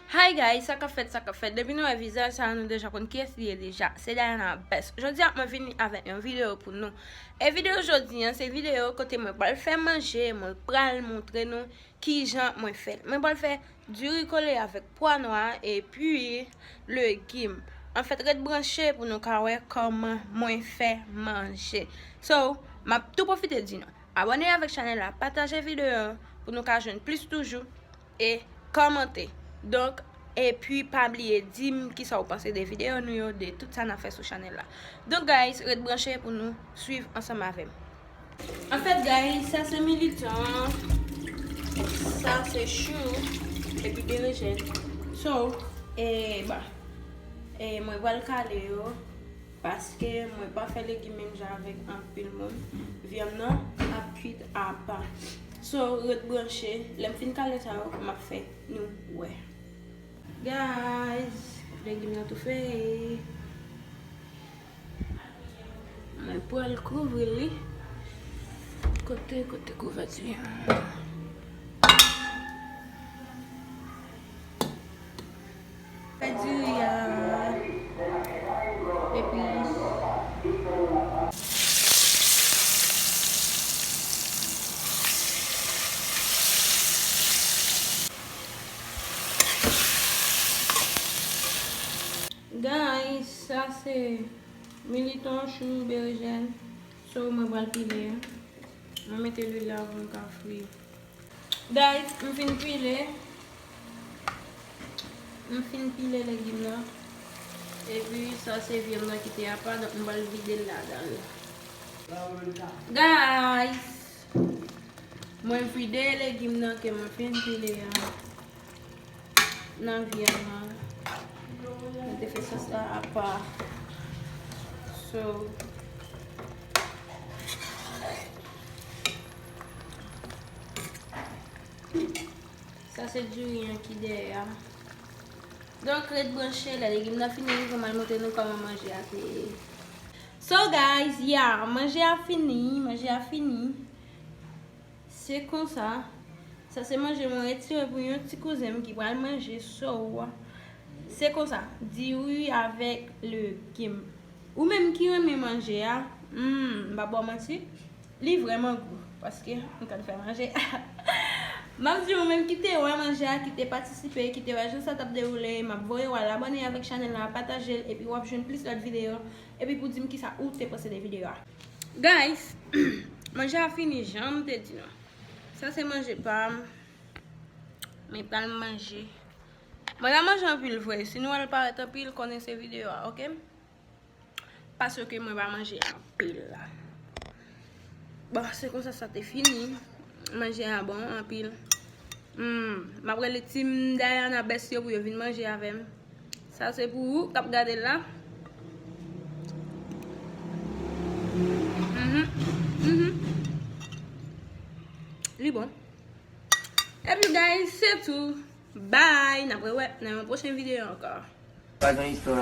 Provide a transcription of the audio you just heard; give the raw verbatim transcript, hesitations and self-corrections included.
Hi guys, sa k ap fèt, sa k ap fèt? Depi nou wè vizaj sa, nou deja konn kiyès li ye deja. Se Diana Best. Jodi a, mwen vini avèk yon videyo pou nou. E videyo jodi an, se videyo kote mwen pral fè manje, mwen pral montre nou kijan mwen fè l. Mwen pral fè diri kole avèk pwa nwa epi legim. Anfèt, ret branche pou nou ka wè kòman mwen fè manje. So, m ap tou pwofite di nou, abòne avèk chanèl la, pataje videyo an pou nou ka jwenn plis toujou, e kòmante. Donk, epi pa bliye di m kisa w panse de videyo nou yo, de tout sa n ap fè sou chanèl la. Donk, guys, ret branche pou nou swiv ansanm avè m. Anfèt, guys, sa se militon, sa se chou, epi berejèn. So, e, bon, e, mwen pral kale yo, paske mwen pa fè legim menm jan avèk anpil moun. Vyann nan ap kwit apa. So, ret branche. Lè m fin kale sa yo, m ap fè nou wè. Guys, legim nan toufe. Mwen pral kouvri li. Kote, kote kouvèti an? Fè diri a. Epi Guys, sa se militon, chou, berejèn. So, mwen pral pile. Mwen mete lwil la pou m ka fri. Guys, m fin pile. M fin pile legim nan. Epi sa se vyann nan ki te apa, donk m pral vide l ladan l. Guys, mwen vide legim nan ke mwen fin pile a nan vyann nan. Mwen te fè sòs la apa. So, sa se diri an ki dèyè a. Donk, ret branche, lè legim nan fini rive, m al montre nou kòman manje a te ye. So, guys, yeah, manje a fini, manje a fini. Se konsa. Sa se manje mwen retire pou yon ti kouzen m ki pral manje, so, se konsa, diri avèk legim. Ou menm ki renmen manje a, hmm, m pa ba w manti, li vrèman gou, paske m konn fè manje. M ap di ou menm ki te wè manje a, ki te patisipe, ki te wè jan sa t ap dewoule, m ap voye w al abòne avèk chanèl la, pataje l, epi w ap jwenn plis lòt videyo, epi pou di m kisa ou te panse de videyo a. Guys, manje a fini, jan m te di nou. Sa se manje pa m. Mwen pral manje. Mwen pa manje anpil vre. Si nou wè l parèt anpil, konnen se videyo a, oke? Paske mwen pa manje anpil la. Bon, se konsa sa te fini. Manje a bon anpil. Hmm, m ap rele team Diana Best yo pou yo vin manje avè m. Sa se pou ou k ap gade l la. Mhm, mhm. Li bon. Epi, guys, se tou. Bye. N ap rewè nan yon pwochen videyo ankò. Pa gen istwa.